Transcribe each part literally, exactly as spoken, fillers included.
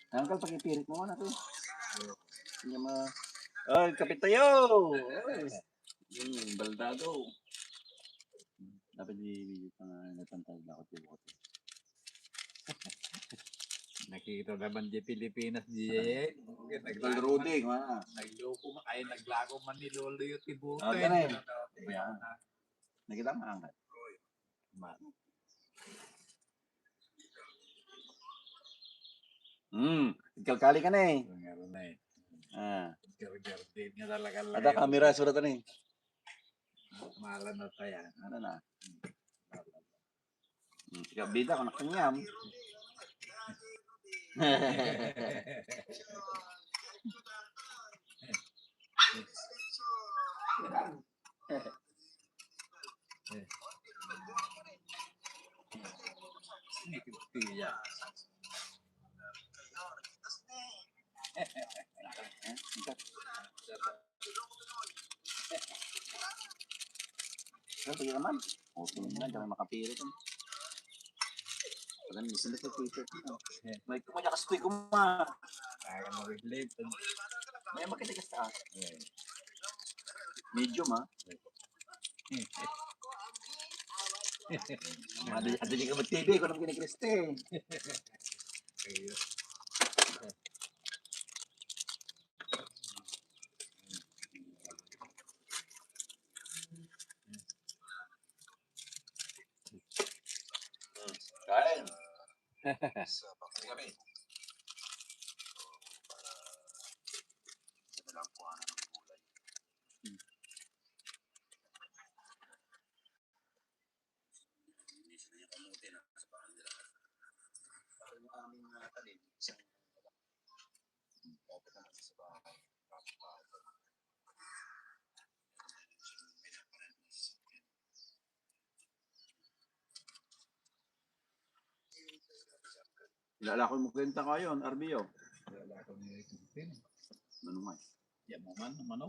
Uncle, pakipirit mo, anak, eh. Hindi ma-, ay, kapit tayo! Ay. Hmm, baldado. Dapat di, di pa nga natantay na ako, tibuti. Nakita naman di Pilipinas, di eh. Uncle Rudy, nga. Nagloko man, ay, naglako man ni Lolo yung tibuti. Ah, ganun. Ano, ano, Ayan. ano, Nakita mo, Uncle? Man. Hmm, nagkalkali ka na eh. Ang araw na eh. Ah. Gargardin nga talaga lang. Ada kamera, surat na eh. Mahalan na tayo. Ano na? Hmm, sige, bida ko, nakanyam. Ano ba naman? O, tingnan na, diyan makapirit. Alam niyo, sila sa Twitter. May kumayakas ko, kuma. Parang mag-blade. May makita ka sa akin. Medium, ah. Adi, adi ka mag-T V, kung anong kinikriste. Kain. Sa pagkagabi. Para sa malangkuhan ng gulay. Hindi sila yung kamote na sa bahay nila. Parang yung aming, ah, tanim, isang open naman sa bahay. Ilalako mo kwenta kayo, Arbio. Ilalako mo kwenta. Ano nga? Yan mo man, ano?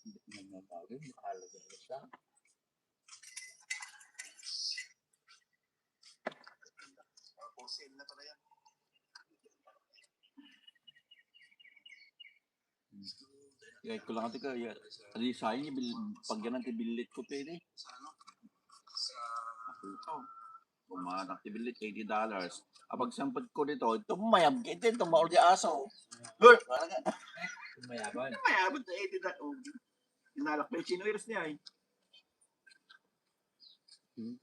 Hindi mo mabawin, mahal na siya. Kaya ko lang ati ka, ya, adi sayang yung bil-, pag yan ang tibilit ko pwede. Ako ito. Kumanak tibilit, eighty dollars. Apag sampad ko dito, ito mayab, ito, ito maul di aso. Mayabon. Mayabon na eighty dollars. Inalak pa yung chinuwirs niya eh. Hmm.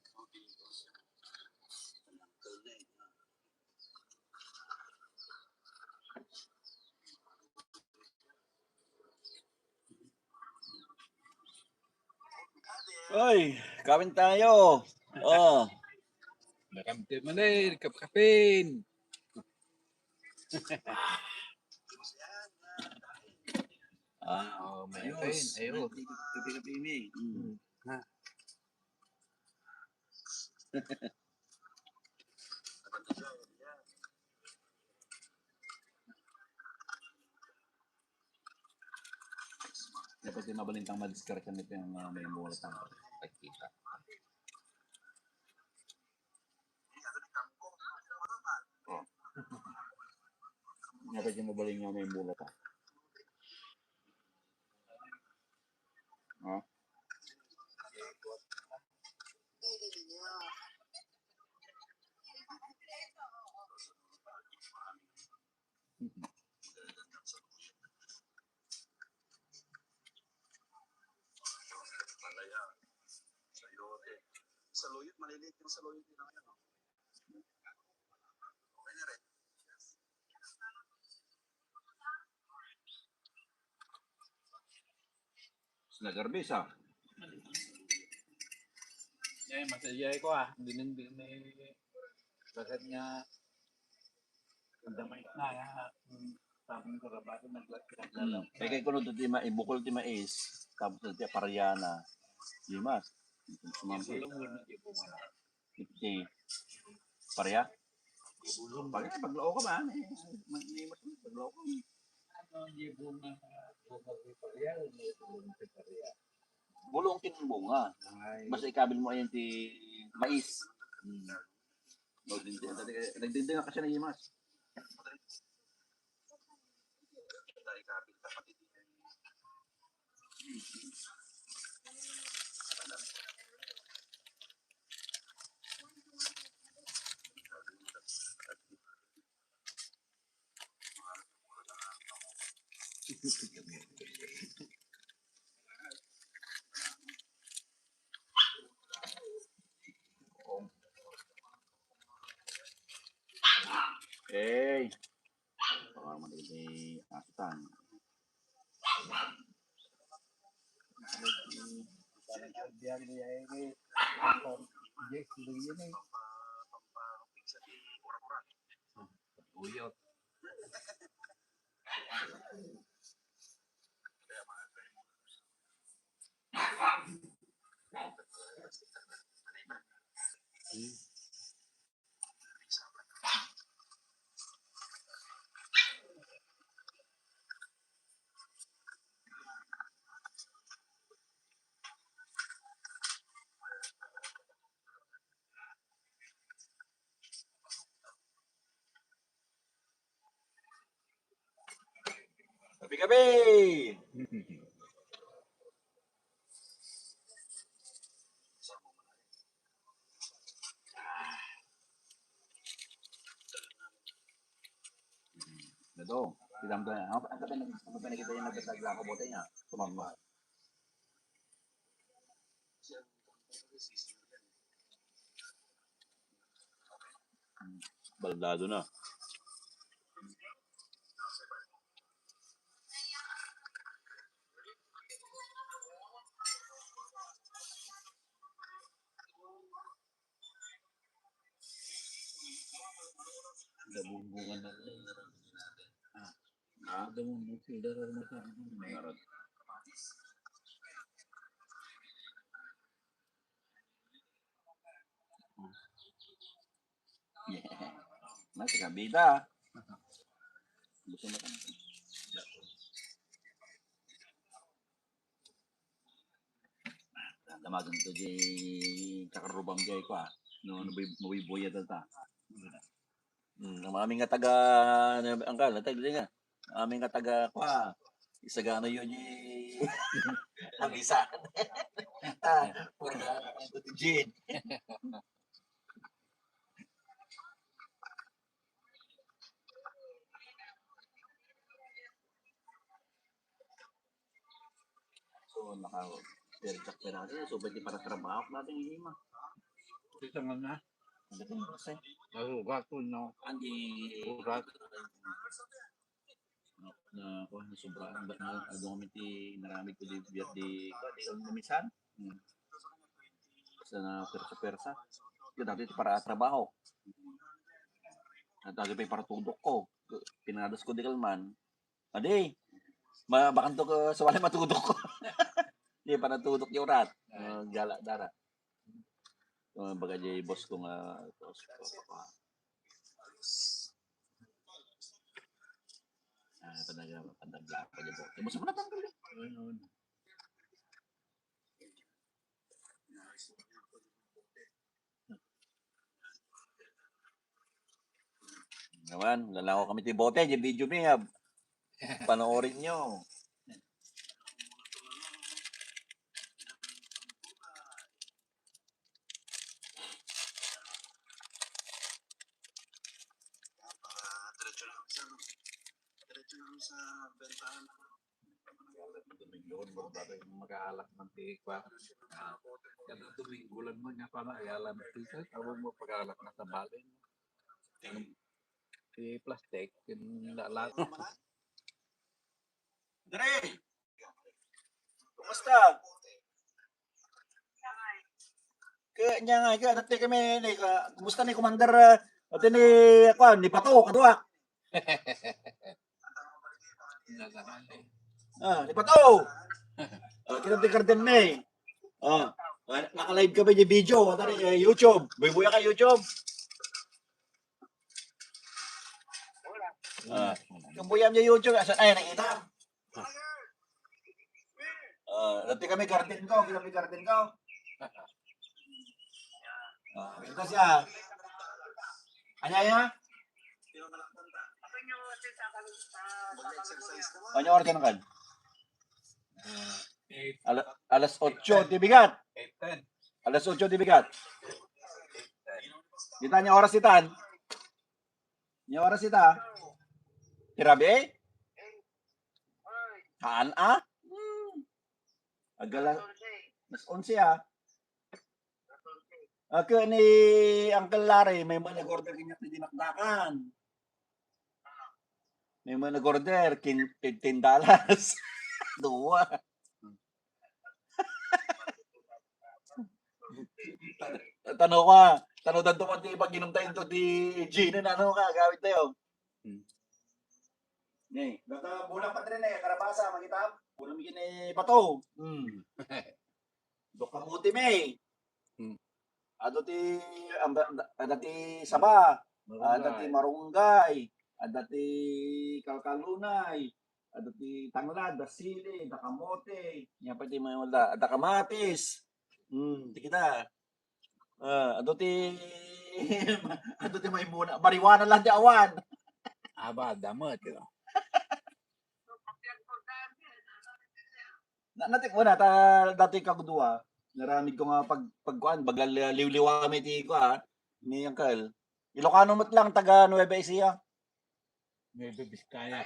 Oy, kawin tayo. Oh. Nakamti man eh, kapkapin. Ah, oh, may ayos. Kape-kape mi. Hmm. Ha. Dapat yung mabalintang madiskartehan nito yung, ah, may mula tang pagkita. Oh. Dapat yung mabaling nga may mula ka. Oh. Malaya, sayote. Saluyot, maliliit yung saluyot nila ngayon, no? Okay na rin. Nagarbis, ah. Eh, masaya ko, ah. Hindi nang, hindi may, bakit nga, ang damay na, ah, mm, tamang karabato, nagla-, Hmm. Kaya kaya kuno ti ma-, ibukol ti mais, tapos ti pariana. Di mas. Sumampo. Fifty. Pareha? Pareha, paglao ka ba? May, may, may, paglao ka. Ano, di bunga, bunga ti pareha, o may bunga ti pareha? Bulong ti bunga. Ay. Basta ikabil mo ayan ti mais. Hmm. Nagdindi-, nagdindi nga kasi na imas. Hey. Baka naman hindi asutan. Biar dia ini, yes, beli ini. Uyot. Kape-kape! Ito, kita mo tayo. Ano pa, ano pa, ano pa nakita yung nagkasagla ko bote niya? Tumama. Baldado na. Nabumbungan na. Ah. Ah, dumungkol sila, meron. Mas kabida. Gusto mo ka? Damagan to di kakarubang di ko, ah. No, no, buy-, buy-, buya data. Hmm, ang amin nga taga, ano, angkal, natay, di nga. Ang amin nga taga, kwa, isagana yun, eh. Ang isa. Ah, puro na, Jin. So, naka, pero check pa natin. So, pwede para trabaho natin yung lima. Kita nga na. Ang dating kasi. Narugat ko, no? Ang di- Rugat. Na, na, kuwan, nasobrahan. Ba't na, ano kami ti, naramid ko di, di, di, di, di, minsan? Hmm. Sa na, persa-persa. Yun, dati ito para trabaho. At dati pa yung para tudok ko. Pinadas ko di kalman. Adi, ma-, bakanto ko sa walay matudok ko. Di pa natudok yung rat. Ah, gala, dara. Ah, baga di boss ko nga, boss ko, ah, talaga, matandang lang pa di boss. Boss mo natanggal eh. Ayun, ayun. Naman, lalako kami ti bote, di video mi, ah. Panoorin nyo. Diretso lang sa, diretso lang sa bentahan. Domingo, bago yung mag-aalak man ti kwa. Kada Domingo lang mo niya pala, ayalan ti sa, tawag mo pag-aalak na sa balen. Yung, yung plastic, yung lalat. Dre! Kumusta? Kaya niya nga, kaya dati kami, ni, ka, kumusta ni Commander, ah, ati ni, ako, ni Pato, kadua. Ah, ni Pato. Ah, kita ti garden mi. Ah, ah, naka-live kami di video, ati ni, eh, YouTube. Buy-buya ka YouTube. Ah, kung buya niya YouTube, asa, ay, nakita. Ah, dati kami garden ko, kami garden ko. Ah, ito siya. Anya ya? Anya order kan? Ah, Ala-, alas otso, ti bigat. Alas otso, ti bigat. Kita niya oras itan. Niya oras ita. Tirabi? Haan, ah? Hmm. Agala, alas onse, ah. Ako ni Uncle Larry, may mga nag-order kanya ti dinakdakan. May mga nag-order, kin-, fifteen dollars. Dua. Tano ka, tano danto man ti pag-inom tayo into ti Gino na ano ka, gawin tayo. Hmm. Ni, data bulan pa rin eh, karabasa, magitam. Bulan mi kini bato. Hmm. Doka mo ti may. Hmm. Adu ti, anda, anda ti saba, ada ti marunggay, ada ti kalkalunay, ada ti tanglad, da sili, da kamote, nia pay ti may da, da kamatis. Hmm, ti kita. Ah, adu ti, adu ti may muna. Marijuana lang ti awan. Aba, damot, you know. Na, natik-, wala, ta, dati kagudua, naramid ko nga pag-, pagkuan, bagal, ah, liwliwami ti kuan, ni Uncle. Ilocano met lang, taga Nueva Ecija. Nueva Vizcaya.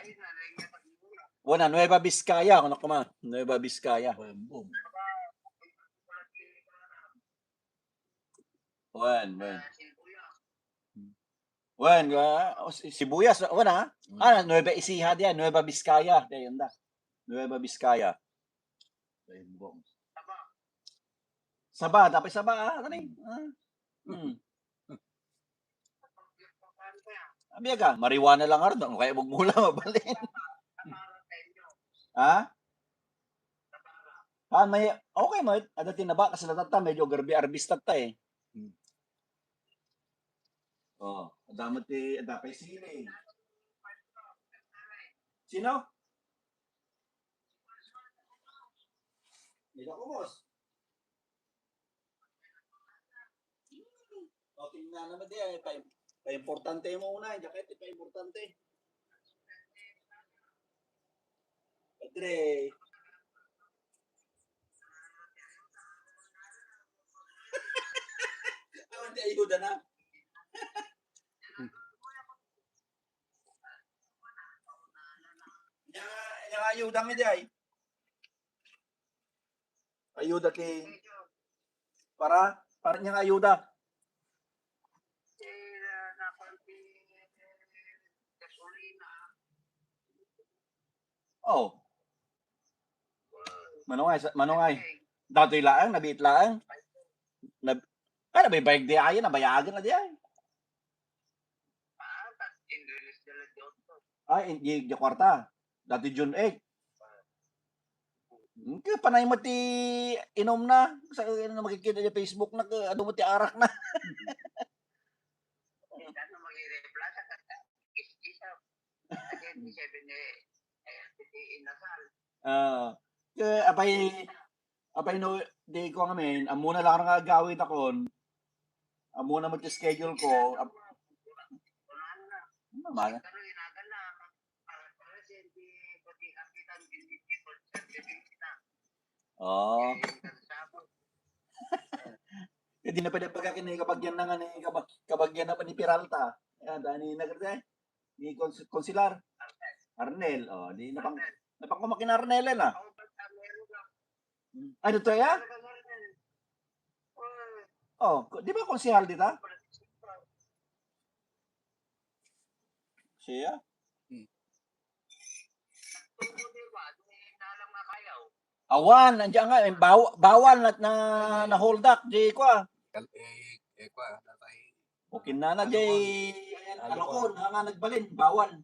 Wala, Nueva Vizcaya, kunak kuma. Nueva Vizcaya. Boom, boom. Wen, wen. Wen, ah, o, si-, sibuyas, wen, ah. Mm. Ah, Nueva Ecija diay, Nueva Vizcaya, diay, yun da. Nueva Vizcaya. Sa Imbong. Saba, dapat Saba, ah, kani? Ah. Hmm. Abi ka, marijuana lang ardo, kaya magmula, mabalin. Ha? Ah, may, okay mo, ada tinaba, kasi natata, medyo garbi arbis tatta eh. Hmm. Oh, adamot ti, ada pay sili. Sino? Ila kumos. O, tingnan naman diyan, eh, pa-, pa-importante mo una, diyan kayo, pa-importante. Padre. Awan di ayuda na. Nya, nya ayuda mi diay. Ayuda ti, para, para nya ayuda. Oh. Manungay, sa-, manungay. Datoy laeng, nabiit laeng. Nab-, kada may bayag diay, nabayagan na diay. Ay, in-, di, di kwarta. Dati June eight. Hmm, kaya panay mo ti inom na. Sa, ano, makikita sa Facebook na, ka-, ano mo ti arak na. Ano, mag-reply sa kanta? Is, is, ah, again, seven, eh, eh, inasal. Ah, kaya, apay, Apay no, di ko ngamin, ammona lang nga agawid akon. Ammona met ti schedule ko. Ap-, naman. Oh. Kaya di na pwede pagkakin ni kabagyan na nga ni kabag-, kabagyan na pa ni Peralta. Ayan, dahil ni Nagre. Ni Kons-, Konsilar Arnel, oh, di napang-, napangkumakin Arnel, eh, na. Ay, dito ya? Oh, ko-, di ba konsehal dita? Siya? Hmm. Awan, nandiyan nga, eh, baw-, bawal na, na, na hold up, di ko, ah. Kal-, eh, eh, kwa, tatay. O kinana, di, ayan, alukon, nga nagbalin, bawal.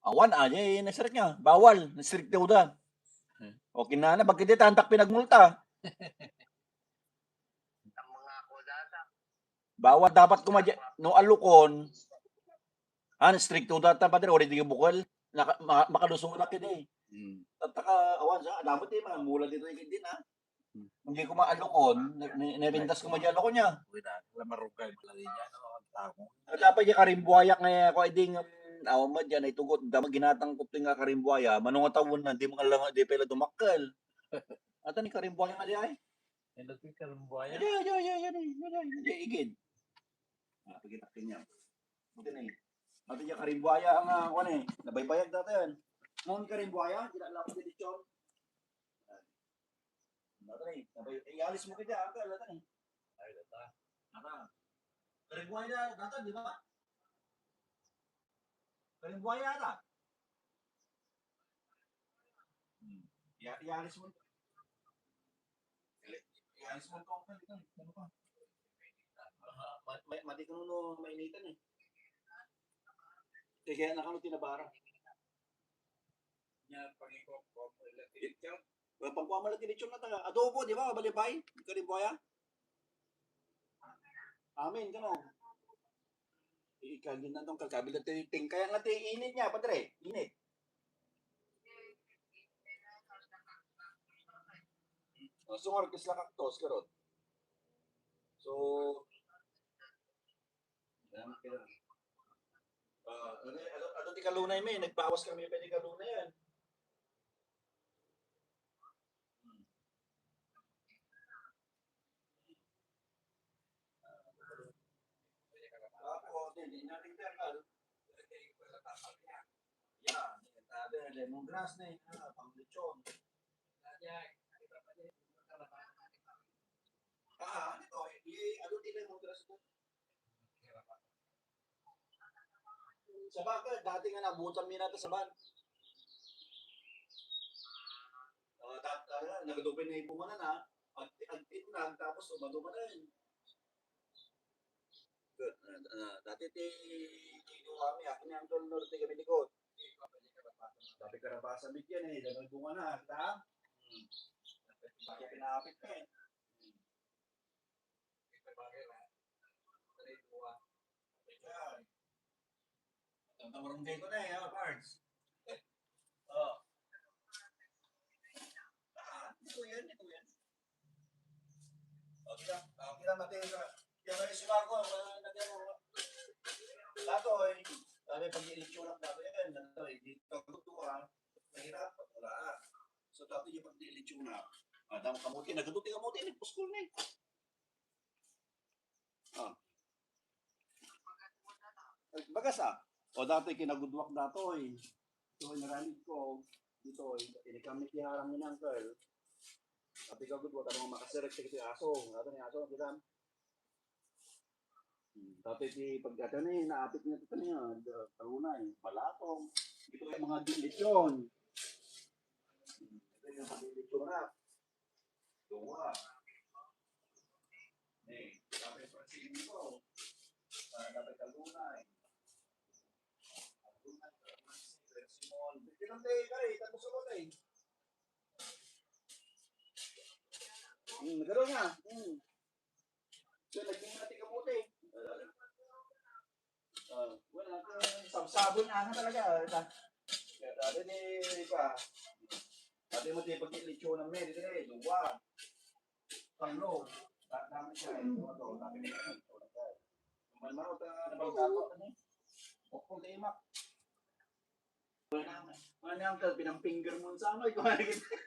Awan, ah, di, nasirik niya, bawal, nasirik daw da. O kinana, bakit di tantak pinagmulta? Bawal dapat kumadya, no alukon. Ah, stricto data, padre, ori di bukel. Naka-, ma-, makalusurak idi. Hmm. Tattaka, awan sa, adamot di, mga mula dito, ikit din, ha? Hmm. Hindi ko maalukon, na-, na-, narindas ko madya alukon niya. Uy, na, wala marugay, wala din yan, ano, ang tao. At dapat di karimbuayak nga, ako, ay di nga, awan met diay naitugot, dama ginatangko ti nga karimbuaya, mano nga tawen na, di mo nga lang, di pay la dumakkel. Ata ni karimbuaya nga diay? Ano ti karimbuaya? Ay, ay, ay, ay, ay, ay, ay, ay, igid. Ah, pagkita kanya. Buti na eh. Ata diay karimbuaya ang, ah, kuwan eh, nabaybayag data yan. Ngon karimbuaya, di na lang pwede chon. Data na eh, nabay-, eh, ialis mo kanya, ang kala na eh. Ay, data. Data. Karimbuaya data, di ba? Karimbuaya ata. Hmm. Ia-, ialis mo. Ialis mo ito. Ano ka? Ah, ma-, ma-, madi ko no mainitan eh. Kaya, kaya nakano tinabara. Nya, pangikok, kok, Well, pagkuha mo lang tinitsyon na taga adobo, di ba? Balibay, karimbuaya. Amin, kano? Ikagin na tong kakabil na ting-, kaya nga ti init niya, padre, init. O, sungar, kisla kaktos, karot. So, yan, kaya, ah, ano, ano, ano ti kalunay, may? Nagbawas kami pa ti kalunay yan. Lemongrass na yun, ah, pang lechon. Ah, ano to? I-, ano din lemongrass ko? Sabagay, dati nga naabutan mi na ta sa ban. Ah, ta-, ta-, nagdubay na yung bunga na, ag-, agtinag, tapos umado ka na yun. Good. Ah, ah, dati ti, ti duwa mi, ako ni Uncle Nor, ti kami likod. Sabi ka na ba sa bigyan eh, dami bunga na, ta? Hmm. Bakit pinapit ka eh? Hmm. Ang barangay ko na eh, ah, Pards. Oh. Ah, ito yan, ito yan. Okay lang, okay lang, mati ka. Kaya may sumago, ah, nagyan mo. Lato, eh. Sabi, pag-iitsura, lato yan, lato, eh. Di ka gusto ka, mahirap, pag wala. So, dapat yung pag-iitsura. Ah, damo kamuti, nagduti kamuti, eh, puskol na eh. Ah. Bagas, ah. O, dati kinagudwak datoy. So, inaramid ko, ditoy, inikamit ti harang ni Uncle. Sabi ka, gudwak, ano, makasirek ti aso. Ano ni aso, kita? Hmm, dati ti pagkatani, naapit niya ti tani, ah, da-, talunay, balatong. Ito ay mga dilisyon. Hmm, ito yung mga dilisyon na. Duwa. Eh, sabi sa sino ko, ah, dapat kalunay. Kalunay, kalunay, simon. Bilang tayo, kare, tapos ako, tayo. Hmm, gano'n nga. Hmm. So, naging natin kamote. Ah, wala ka, sabsabon na nga talaga, ah, ita. Kaya dati ni, pa, dati mo, di pag-ilitsyonan mo, di, di, duwa. Talo. Da-, dami siya, eh, duwa to, dami niya, eh. Malmaro ta, nabangga ko, ano, eh. Pokpok, eh, mak. Wala na, wala na, uncle, pinang-finger mo sa amoy, kumain kita.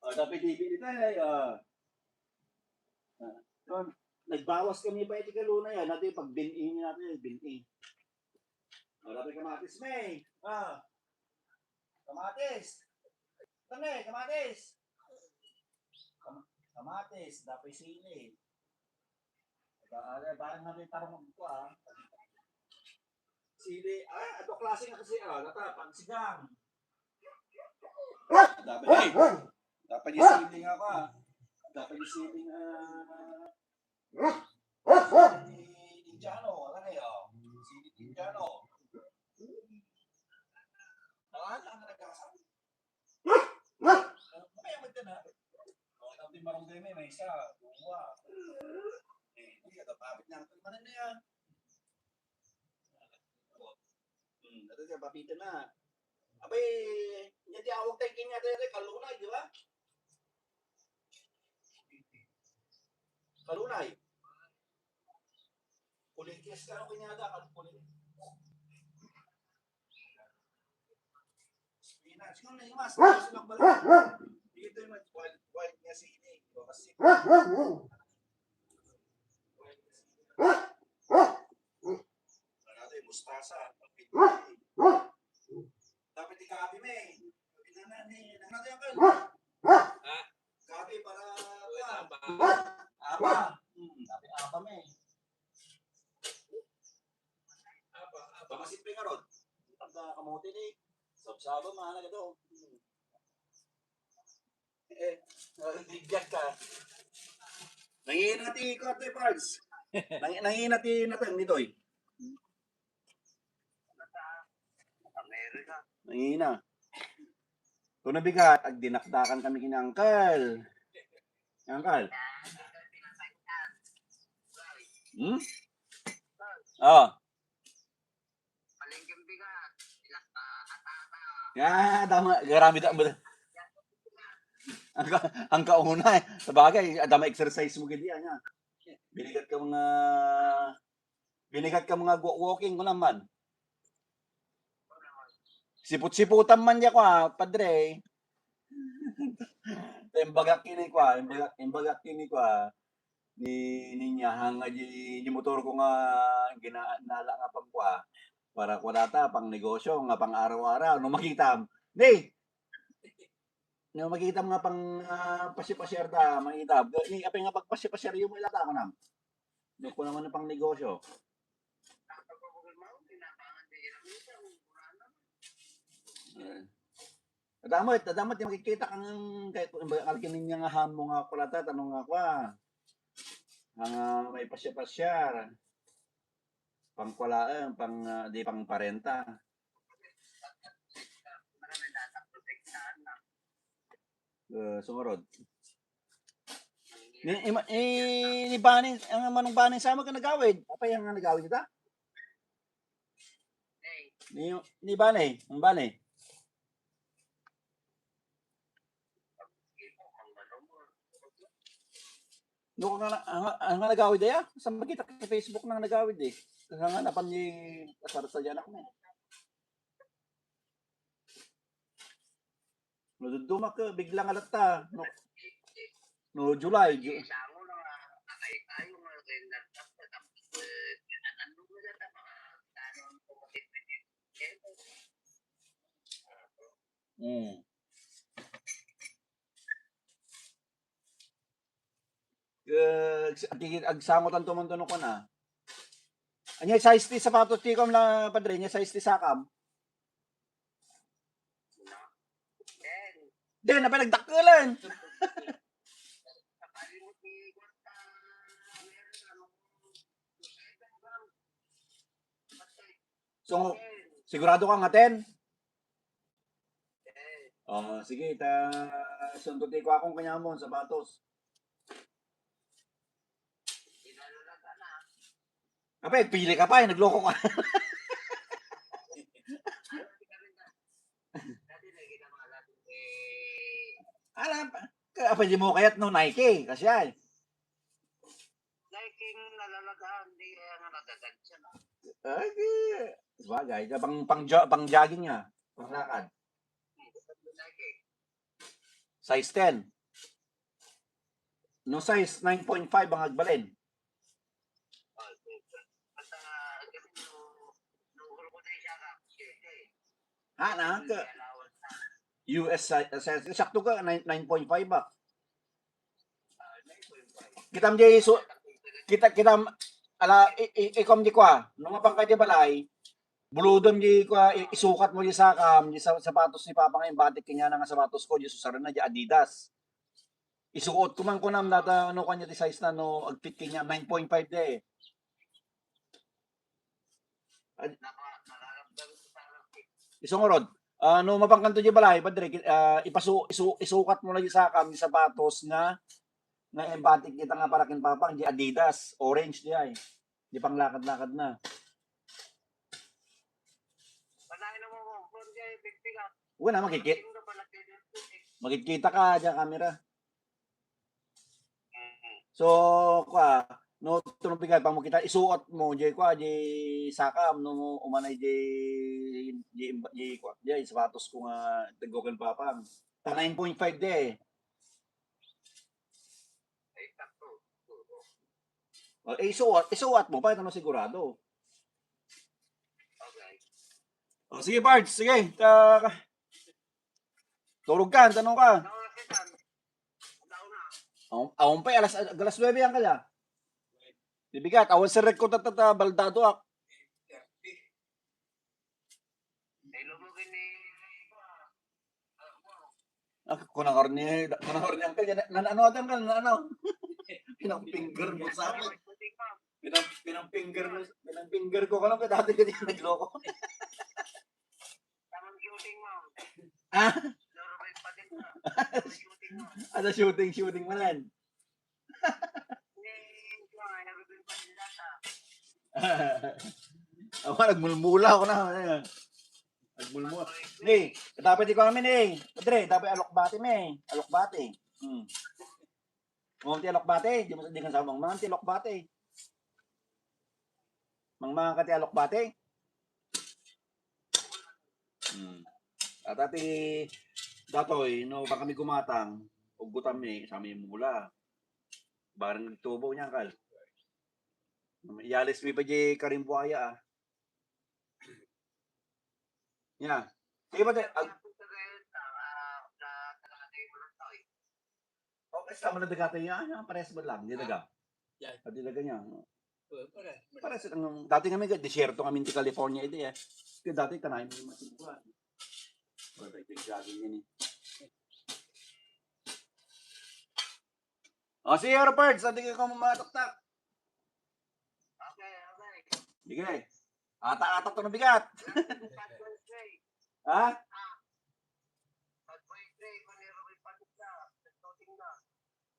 O, dapat di, di, di, ay, ah. Ah, yun. Nagbawas kami pa iti kalunay, ah. Natin, pag bin-i natin, bin-i. O, dapat kamatis, may. Ah. Kamatis. Ano eh, kamatis? Kam-, kamatis, dapat sili. Ba-, ah, parang natin, parang magkuha, ah. Sili, ah, ato klase nga kasi, ah, nata, pagsigang. Dapat, dapat yung sili nga pa. Dapat yung sili nga, sili Indiano, ano kayo? Sili Indiano. Ang ano, ang nagkasal? Ano, may amat ka na? O, ang barangay may, may isa, duwa. Eh, hindi ka kapapit na. Ano na yan? Hmm, ito siya, papita na. Abay, yan di awag tayo kanya tayo, kalunay, di ba? Kalunay. Yes, ano kanya da, ano po rin? Spinach. Yung naimas, tapos lang pala. Dito yung wild, wild nga sili. Di ba? Kasi, wild nga sili. Ano natin, mustasa. Dapat ikabi, may. Ano natin, ang Ha? Gabi para Wala pa. Apa. Hmm, gabi apa, may. Apa, apa. Baka simple nga ron. Pagka kamote ni, sabsaba, mahal na to. Hmm. Eh, nagbibiyak ka. Nangina ti Kuya Pards. Nang-, nangina ti natang nitoy. Nangina. Kung nabigat, agdinakdakan kami kini Uncle. Uncle. Hmm? Oh. Palengke bigat. Ilak pa, atata. Ya, tama. Garami ta. Ang ka-, ang kauna, eh. Sabagay, adda ma-exercise mo gid yan, ha. Binigat ka mga, binigat ka mga wa-, walking ko naman. Siput-siputan man diya ko, ha, padre. Imbagak kini ko, ha, imbagak, imbagak kini ko, ha. Ni, ninya, hanga di, di motor ko nga gina-, nala nga pangkua. Para ko data, pang negosyo, nga pang araw-araw. No, makita, ni, no, makita nga pang, ah, pasyar-pasyar ta, makita. Ni, apay nga pagpasyar-pasyar, yung wala ta, ako na. Yung ko naman ang pang negosyo. Eh. Adamot, adamot, yung makikita kang, kay, kung baga, alkinin niya nga hamo nga kulata, tanong nga kwa. Ang, ah, may pasyar-pasyar. Pangkulaen, pang, ah, di pang parenta. Eh, sumurod. Ni, ima-, eh, ni Bani, ang manong Bani sa mga nagawid. Apay ang nagawid ita? Ni, ni Bani, ang Bani. No, ang, ang, ang nagawid aya? Sa makita sa Facebook nang nagawid eh. Kasi nga napan ni asar sa anak mo. No, dudumak, eh, bigla nga latta. No, no, July, Ju-, Mm. Eh, ag-, agsangotan to man to no kana. Anya size ti sapatos ti kam la, padre? Anya size ti sakam? Den, apay nagdakkelan? So, sigurado ka nga ten? Oh, sige, ta, suntuti ko akong kanyamon, sapatos. Apay, pili ka pa, eh, nagloko ka. Ala, ka-, apay, di mo kayat no Nike, kasi ay. Nike nga nalalagahan, di kaya nga nadagad siya, no? Ay, di. Sabagay, pang, pang jo-, pang jogging nga. Panglakad. Nike. Size ten. No size nine point five ang agbalin. Ha, na, ka-, U S si-, size, sakto ka, nine, nine point five ba? Kitam di, so, kita, kitam, ala, i-, i-, ikom di kwa, no mapangka di balay, buludom di kwa, i-, isukat mo di sakam, di sa-, sapatos ni Papa nga imbatik kanya nga sapatos ko, di susarana, di Adidas. Isuot ko man kunam, data, ano, kanya ti size na, no, agpit kanya, nine point five di. Ad-, isungurod. Ah, no, mapangkanto di balay, padre, ki-, ah, ipasu-, isu-, isukat mo na di sakam, di sapatos nga, nga imbatik kita nga para kin Papang, di Adidas, orange di ay. Di panglakad-lakad na. Wala, makikit-, makikita ka dyan, camera. So, kwa, No, ito no bigat, pamukita, isuot mo, jay kwa, jay sakam, no, umanay jay, jay, jay kwa, jay sapatos ko nga, taggo ken papang. Ta nine point five de. O, eh, isuot, isuot mo, pa, ito no sigurado. O, sige, Pards, sige. Ta-, tulog ka, tanong ka. Awan, awan pa, alas, alas nuebe yan kaya. Bibigat, awan si Rick ko tatata, baldado ak. Ah, kunangar ni, kunangar ni Uncle, yan, nan-, ano ata, Uncle, nan-, ano? Pinang-finger mo sa akin. Pinang-, pinang-finger mo, pinang-finger ko, kano ka dati ka di nagloko? Ah? Ada shooting, shooting man yan. Awa, nagmulmula ako na. Ayan. Nagmulmula. Ni, dapat ikaw amin eh. Padre, dapat alokbati mi. Alokbati. Hmm. Mo ti alokbati, di mo di ka sa mangmangan ti alokbati. Mangmangan ka ti alokbati. Hmm. At ati datoy, no, baka mi gumatang, uggutan mi, sa mi mula. Barang nagtubo niya, kal. Iyalis mi pa di karimbuaya, ah. Nya. Sige, pati, ag-, okay, sama na daga tayo. Yan, yan, pares mo lang. Di daga. Yan. Ah, di daga niya. Oo, pares. Pares ang, dati kami, desierto kami ti California, ito eh. Kaya dati, kanay mo yung masigura. Wala tayo yung jogging yan eh. O, si Aeroparts, hindi ka kumataktak. Okay, okay. Sige. Ata-ata to na bigat. Ha?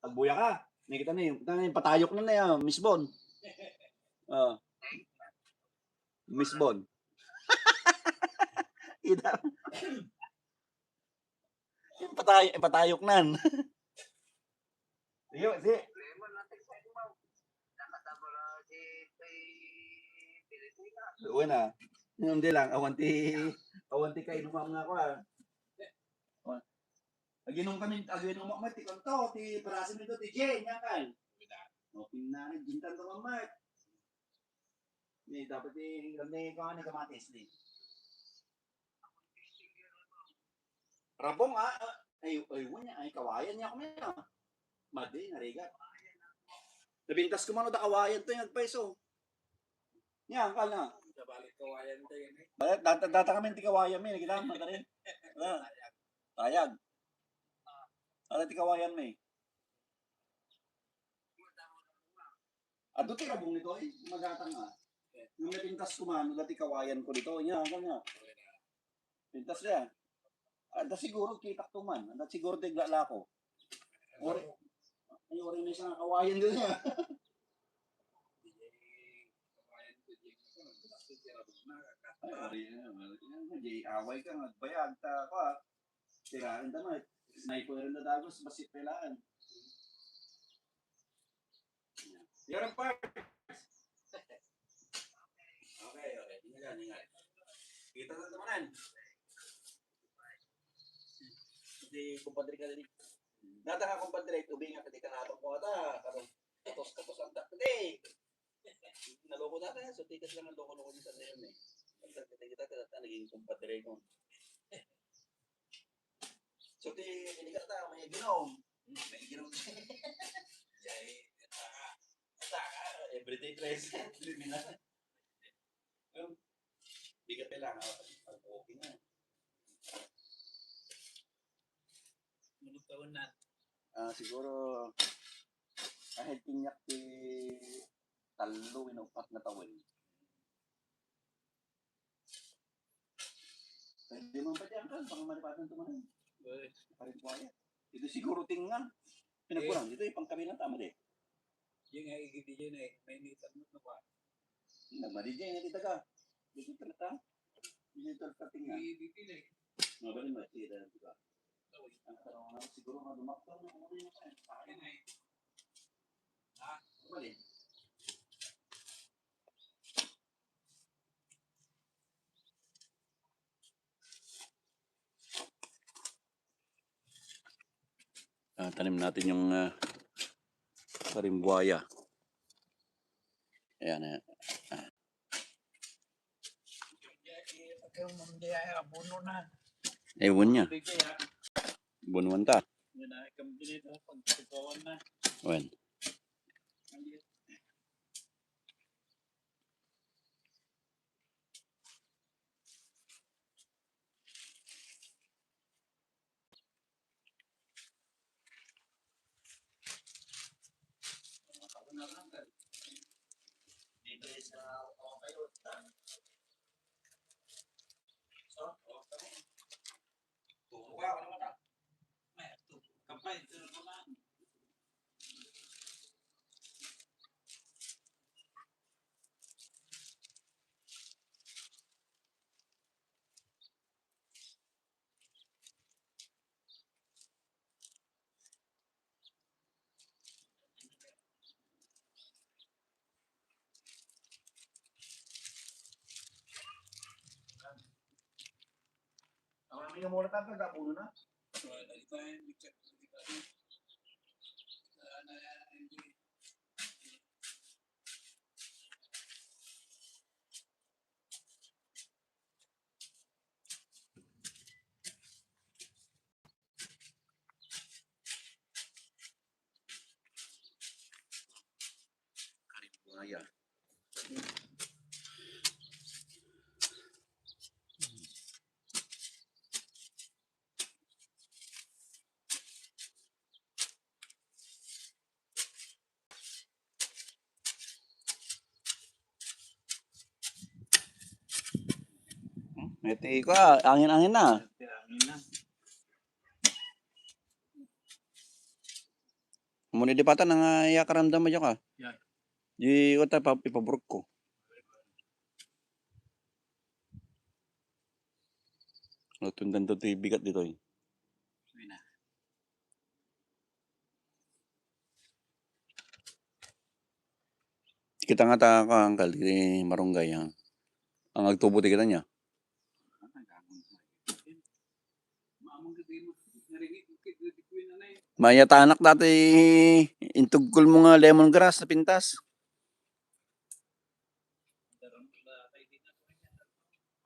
Agbuya ka. Nakita na yung, kita na yung patayok na na yan, Miss Bon. Oh. Miss Bon. Kita. Yung patay-, yung patayok nan. Iyo, si. Uy na. Hindi lang, awan ti, awan ti kainumam nga ako, ah. Aginum kami, aginum ako, ti kanto, ti parasin nito, ti Jay, nya kal. O, pinanay, gintan to, Mark. Ni, dapat ti, ni, kung ano, kamatis, ni. Rabong, ah, ah, ay, ay, wala niya, ay, kawayan niya kami, ah. Madi, narigat. Napintas ko man, da kawayan to, yung nagpaiso. Yan, kal na. Sa balik kawayan to, yun, eh. Balik, data, data kami, ti kawayan, may, nakita mo, madarin. Ah, tayag. Ano, ti kawayan, may. Adu ti rabong nito, eh. Magatang, ah. Nung napintas ko man, dati kawayan ko dito. Nya, kanya. Pintas niya. Ada siguro kita to man. Ada siguro tiglalako. Ori, ay, ori na isang kawayan dito niya. Ay, ori na. Di away ka, nagbayag ta, pa. Tiraan ta, ma. Sniper na dagos, basi pelaan. Yan ang part. Okay, okay. Ingat, ingat. Kita na naman. Di, kumpadre ka din. Nata nga, kumpadre, tubig nga, kati ka nga, ata, katos, katos, katos, ang takot, eh. Naloko na tayo. So, tikas lang ang loko-loko ni San Leon, eh. Ang takot, kita, kita, kita, naging kumpadre ko. So, ti, hindi ka ta, may ginom. May ginom. Yay, taka, taka, everyday present. Liminal. Well, bigat kailangan. Pag okay na. Mulog taon na. Ah, siguro, kahit kinyak ti tallo, inupat na taon. Pwede man pa diyan, kan, baka malipatan to man. Uy. Parin po yan. Ito siguro tinga. Pinagkurang dito, ipang kami ng tama di. Yung nga, igiti dyan eh. May initan mo na ba? Nagmadi dyan, hindi taga. Dito talaga. Dito talaga tinga. Igiti na eh. Mga ba rin, masira, di ba? Uy. Ang tanong naman, siguro nga dumaktaw na kung ano yung kaya. Sa akin eh. Ha? Bali. Tanim natin yung, ah, karimbuaya. Ayan, ayan. Ay, buwan niya. Buwan ta. Wen. Karimbuaya. Hmm, iti ko, ah, angin-angin na. Angin na. Ammon idi patan nga iyakaramdam a diak, ah. Yan. Di ko ta pa-, ipaburek ko. Natundan to ti bigat ditoy. Sige na. Kita nga ta, ka, angkal, ti marunggay, ha? Ang agtubo ti kita niya. Mayat anak dati intugkol mo nga lemongrass na pintas.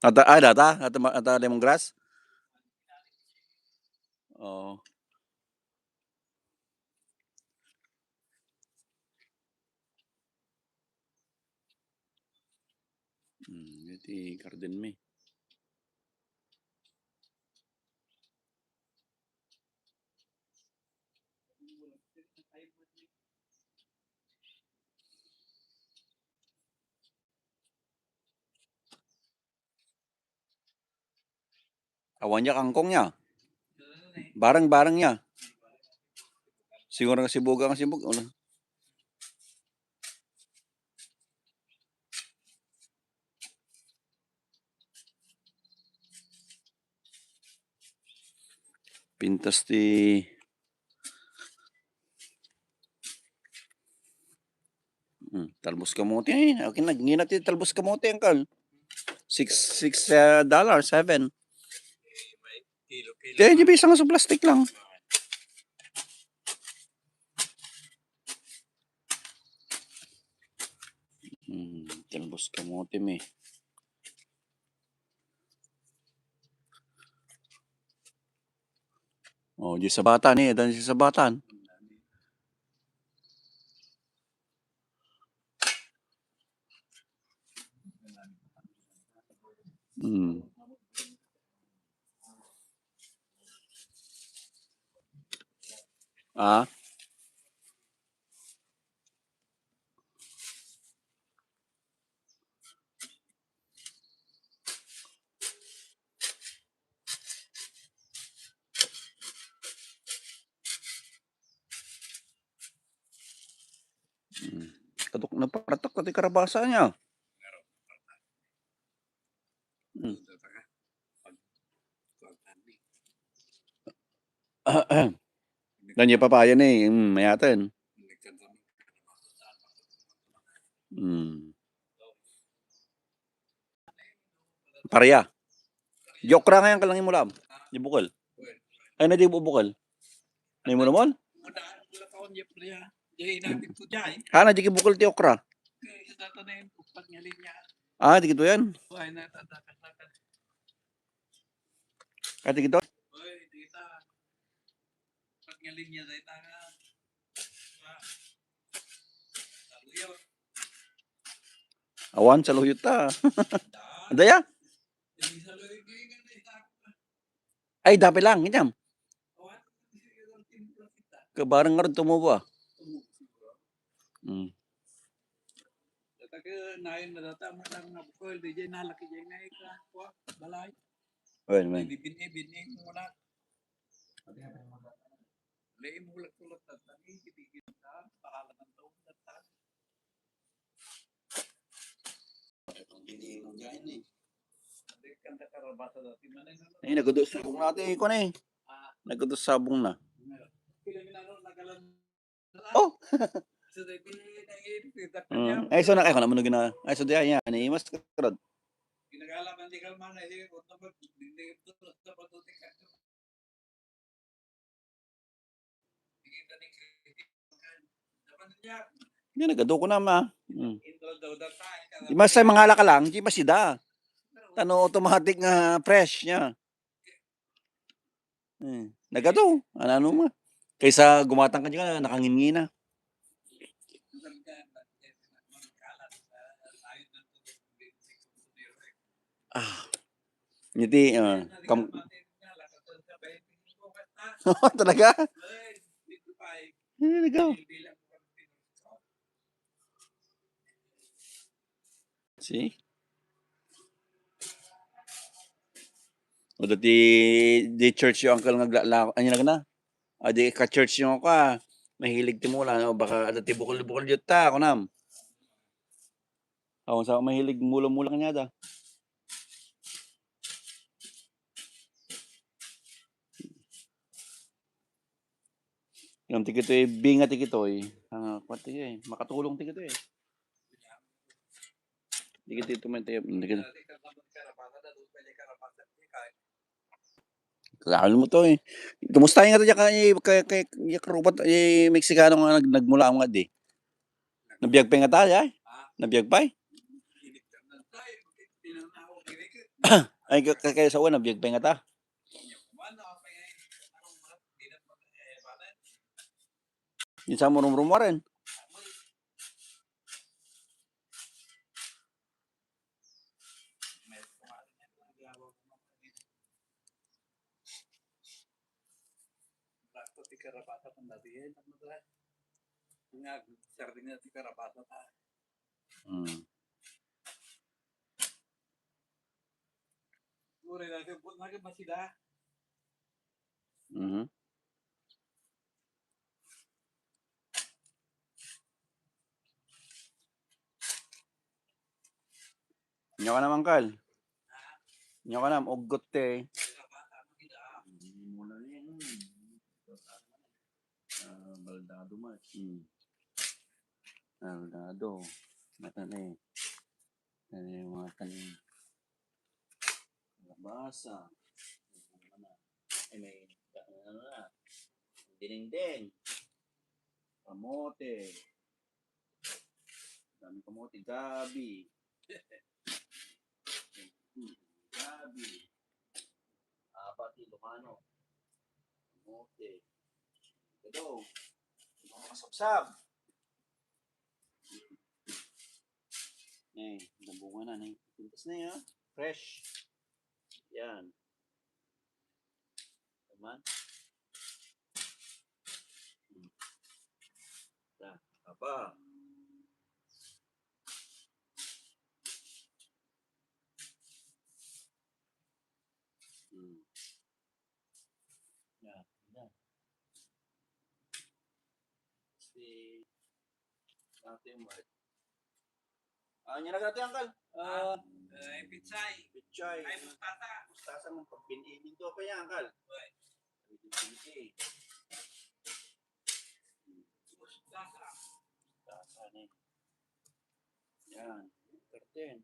Ata, ah, data? Ata, ata lemongrass? Oo. Hmm, iti garden mi. Awan ya kangkong ya. Bareng-bareng ya. Siguro nga sibug ang sibug. Wala. Pintas ti, hmm, talbos kamote, eh. Akin nagngina ti talbos kamote, angkal. Six, six, ah, dollar, seven. Kilo, kilo. Kaya di bisa nga sa plastic lang. Hmm, talbos kamote mi. Oh, di sabatan eh, dan di sabatan. Hmm. Ah. Hmm. Kaduk na paratak ti karabasa niya. Hmm. Ahem. Danya papaya ni, hmm, mayaten. Hmm. Paria. Di okra nga yan, kalangi mo lang. Di bukal. Ay, na di bu-, bukal. Nay mo naman? Wala, wala ka on, Jeffrey, ah. Di, inapit ko dyan. Hana, di kibukol ti okra. Eh, sa tatanim, upat nga linya. Ah, di kito yan. Buhay na, tatakas-takas. Kati kito? Uy, di kita. Upat nga linya sa ita nga. Ah. Saluyot. Awan, saluyot ta. Daya? Hindi saluyot ko yung ganda ita. Ay, dapi lang, inyam. Kabarang nga rin tumubo, ah. Hmm. Taga nayon na data, matang nga bukol, di dyan nalaki dyan nga ika, kwa, balay. Well, man. Bibin-, bibin-, muna. Lay, mulak-mulak, tatang, eh, kitigil ka, para lang ang taon, tatang. Ay, nagudot sabong na ate, ikaw na eh. Nagudot sabong na. Oh! Mm. Ay, so na, ay, kung naman gina-, ay, so di, ay, yan, ay, mas karod. Nga nagadu ko na, ma. Hmm. Di masay mangala ka lang, di masida. Tano automatic nga fresh niya. Hmm. Nagadu, ano, ano ma. Kaysa gumatang ka dyan, nakangingina. Ah. Ngiti, ah, kam-, talaga? Talaga? See? O, dati, di church yung uncle nga agla-, la-, anya na gana? Ah, di ka-church yung ka. Mahilig ti mula, no? Baka, dati bukol-bukol yun ta, kunam. Ako sa mahilig mula-mula kanya da. Yung tikitoy, binga tikitoy. Ah, kuwan tikitoy, makatulong tikitoy. Tikitoy, ito man tayo, tikitoy. Kailangan mo to eh. Kumusta yung nga to, yung, yung, yung, yung karubat, yung Mexicano nga nag-, nagmula nga di. Nabiyag pa nga tayo, eh. Nabiyag pa eh. Ay, ka-, ka-, kaya sa una, nabiyag pa nga ta. Di sa murumrumaren. Ti karabasa kung dati yan, ano ba? Nga, sardina ti karabasa ta. Hmm. Uri na, buot na ka masida. Mhm. Inyo ka naman, Kal. Inyo ka naman, uggot te. Ah, baldado mas. Hmm. Baldado. Mata na eh. Ano yung mga tanim? Kalabasa. Ay, may, ano na. Dinding. Kamote. Dami kamote. Gabi. Gabi. Apat, Ilocano. Kamote. Ito. Mga kasabsab. Eh, nabunga na, eh. Pintas na yan. Fresh. Yan. Naman. Hmm. Yan. Apa. Hmm. Yan. Yan. Si Ate Mark. Ah, nya na gati, Uncle. Ah, eh, pechay. Pechay. Ay, mustasa. Mustasa ng pagbin-ibin to pa yan, Uncle. Uy. Pagbin-ibin. Mustasa. Mustasa ni. Yan. Karten.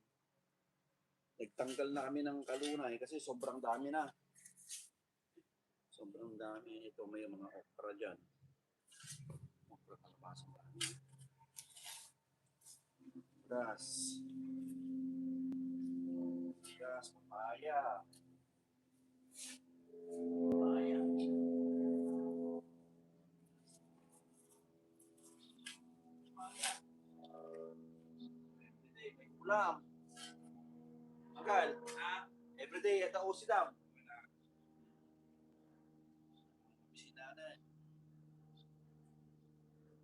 Nagtanggal na kami ng kalunay kasi sobrang dami na. Sobrang dami nito. May mga okra dyan. Prutas. Prutas, papaya. Papaya. Papaya. Everyday may ulam. Angkal, ha? Everyday, adda usidam. Bisita na.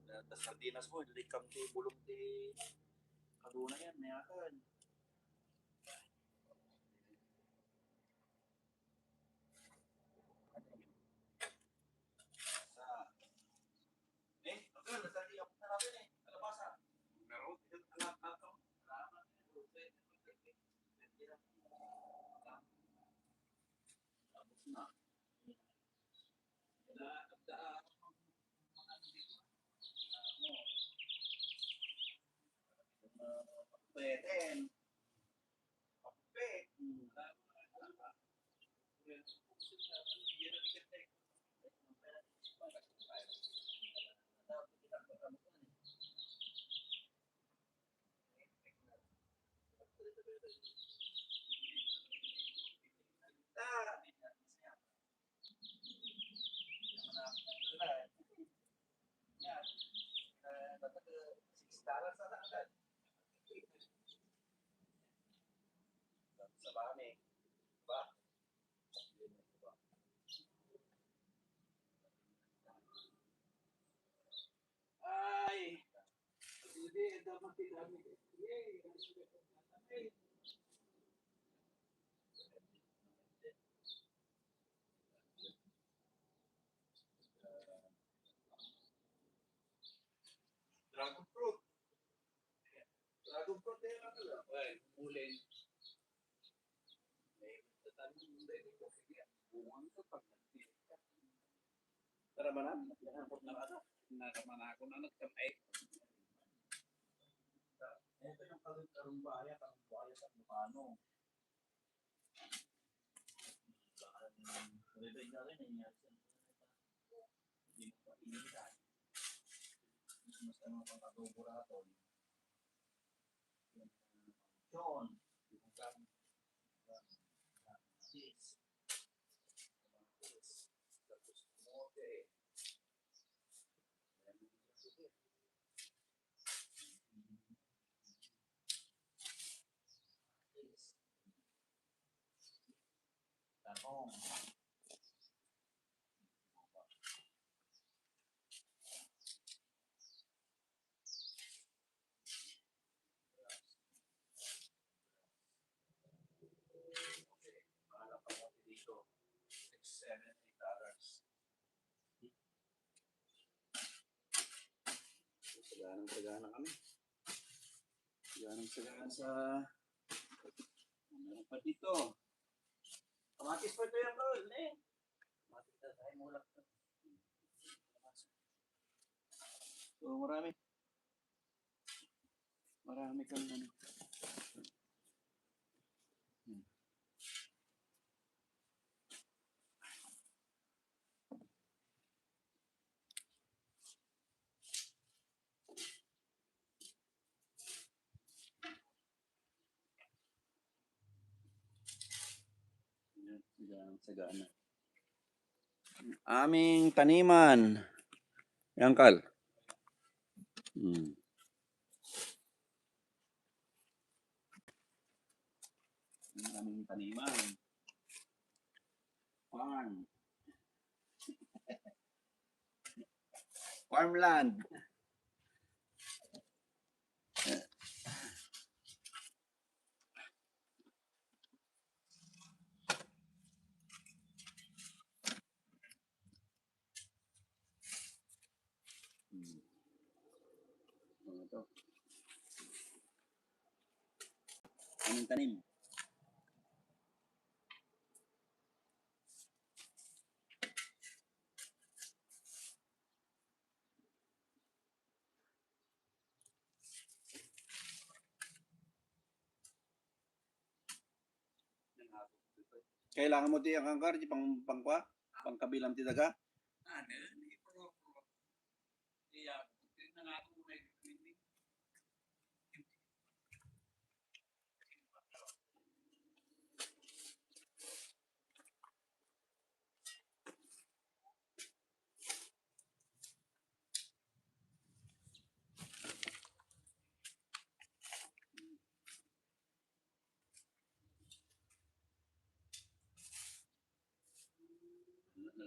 Da, da sardinas mo, ilikam ti bulong ti kaduna yan, may akan. Sa, eh, angkal, nagkadi-, ako na natin eh, kalabasa. Meron, alam, alam, alam. Tapos na. Pwede. Sa bami. Ba? Ay. Hindi, dapat tinamig. Yay! Dragon fruit. Dragon fruit, eh, ano lang. Ay, uling. Eh, tatanong mo, hindi ko sige. Bunga nito pag nagtiyak ka. Tara, manam. Yan ang pagkakata. Nakamanako na nagkamay. Ito yung karong-, karumbaya, karumbaya sa Ilocano. Baka, pwede na rin, eh, yan. Hindi mo pa initan. Mas ano pang adobo raton. Yung, uh, lechon, yung kan-, kan-, kamatis, kamatis, tapos kamote. Ayan, yung recipe. Kamatis. Tarong. Saganang sagana kami. Saganang sagana sa, meron pa dito. Kamatis pa ito yan, tol, eh. Kamatis na tayo, mulak na. So, marami. Marami kang ano. Hmm. Yan, saganang sagana. Aming taniman. Yan, Kal. Hmm. Ang aming taniman. Farm. Farmland. Hmm. Ano to? Anong tanim? Kailangan mo ti angkar, ti pang-, pangkua? Pangkabilam ti daga? Ano?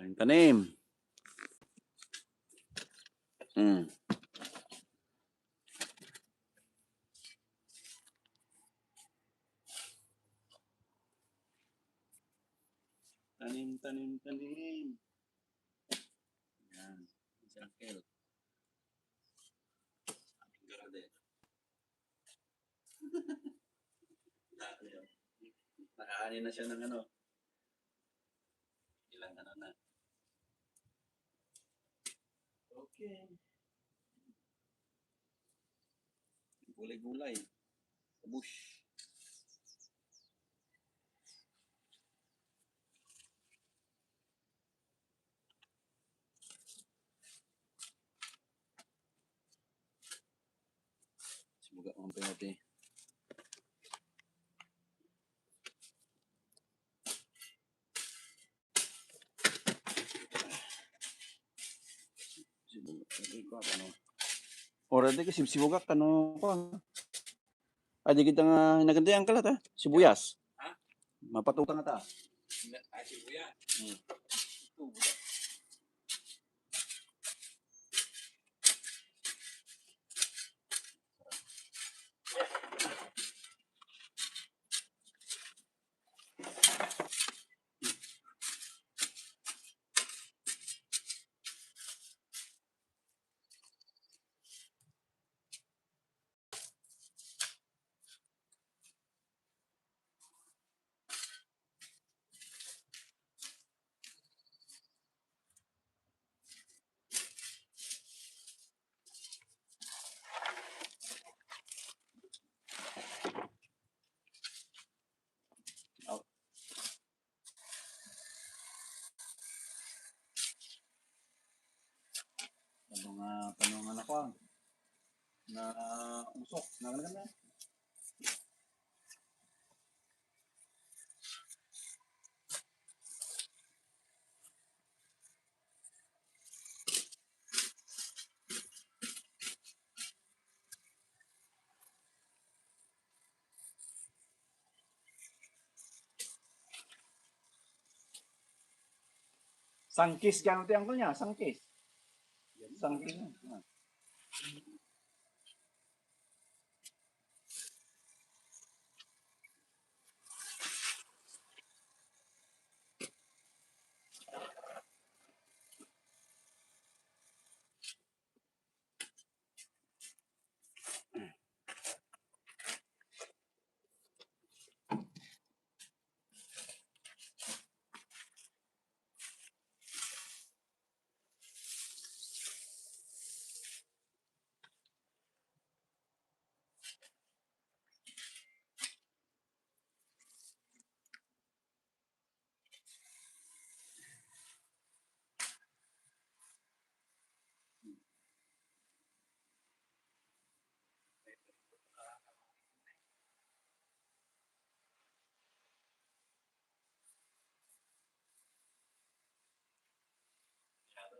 Tanim, tanim. Hmm. Tanim, tanim, tanim. Yan. Si Uncle. Aming garden. Nakaani na siya ng ano. Ilang ano na. Okay. Gulay-gulay. Bush. Sibuga ang penalty. Sibuga, ano? Already kasi sibugak, ano ko. Ay, di kita nga naganda yung kalat, ha? Sibuyas. Ha? Mapatuta nga ta. Ay, sibuyas. Hmm. Ito, buya. Ano nga, ano nga na kuwan? Na usok, na ano na? Sangkis, gano ti angkol niya? Sangkis. Sangkis. Ah.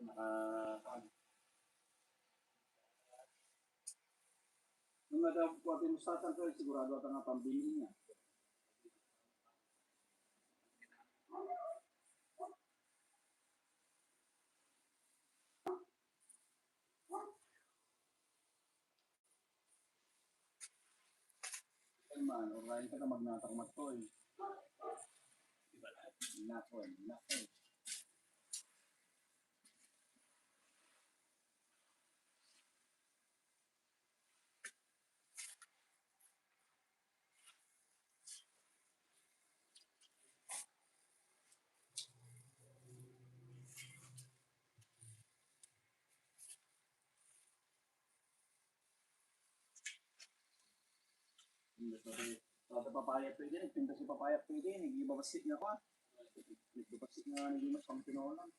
Naka-, nung nagkakuha ti mustasa, sigurado ata nga pambili niya. Man, urayen ka na magnatang mattoy. Nako, nako. Pinda sa papaya pwede, nagpinda si papaya pwede, nagibabasik nga pa. Nagibabasik nga, nagibabasik pang tinolang.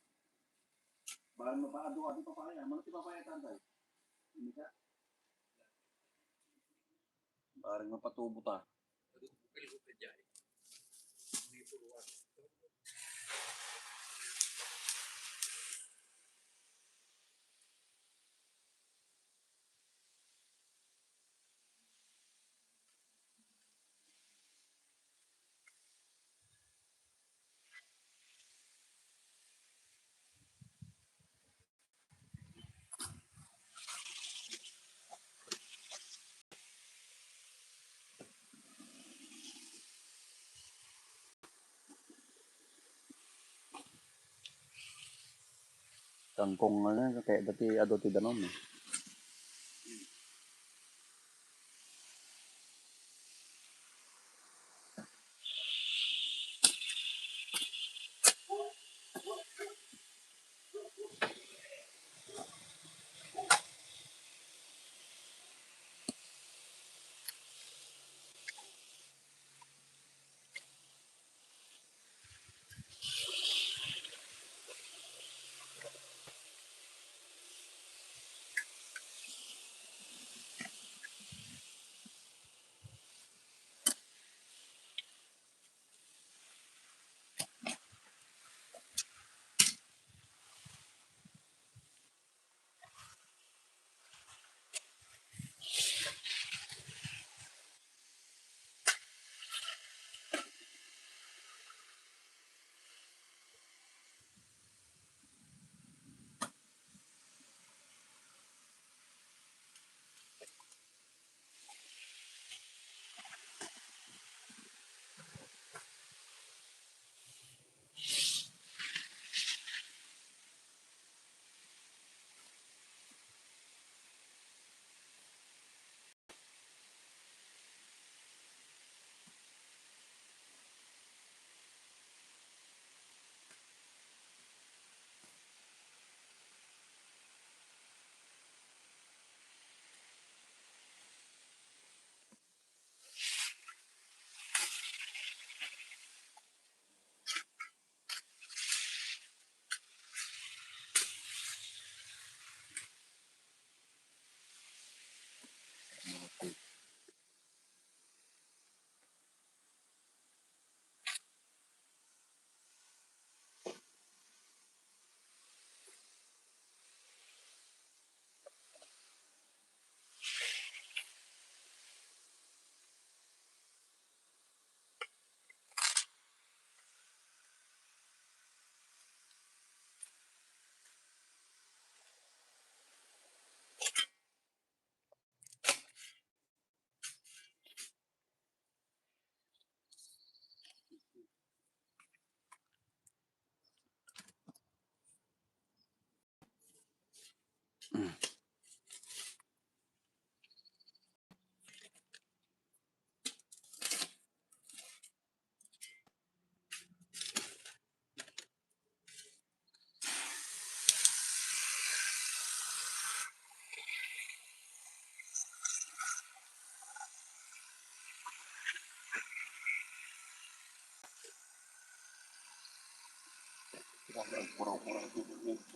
Barang mapaado-ado papaya, mano ti papaya tanday? Ini ka? Barang mapatubo ta. Kangkong nga, kaya dati adu ti danum, eh.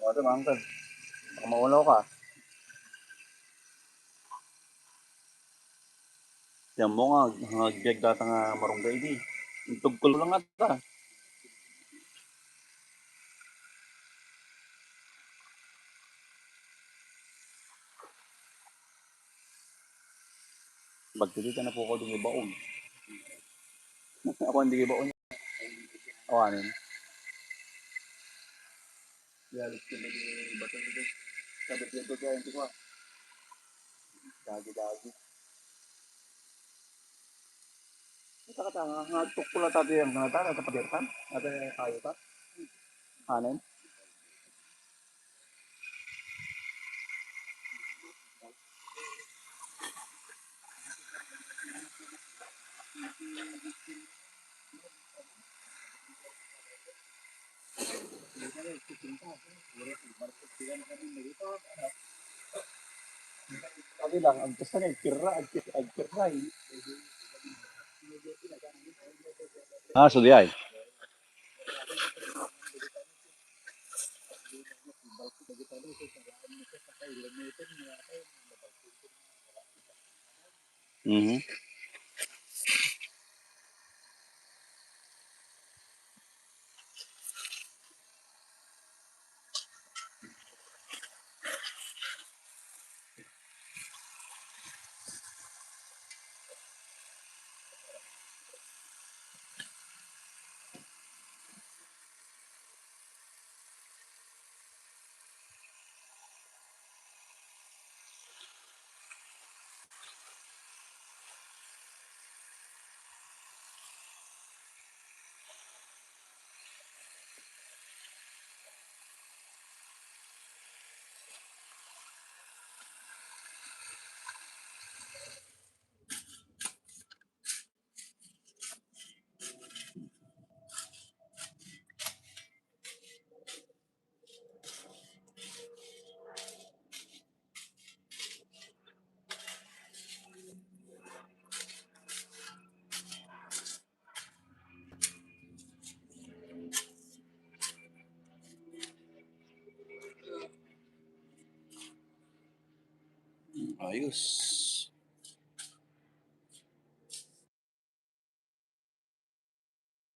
Ate, mangkal. Baka maunaw ka. Yan mo nga, nga agbiag data nga marunggay di. Intugkol lang ata. Bagtili ka na po ko ding ibaon. Ako ang ding ibaon. Awanin. Yalit ka na ding ibaon. Sabit yung totoo yung tuwa. Dagi-dagi. Kata, kata, nga tukol ata ti ang kata, kata padertan, kata kayo ta. Anen. Sabi lang, ang gusto nga, agpirra, agpir-, agpirra, eh. Ah, so di ay. Mhm. Ayos.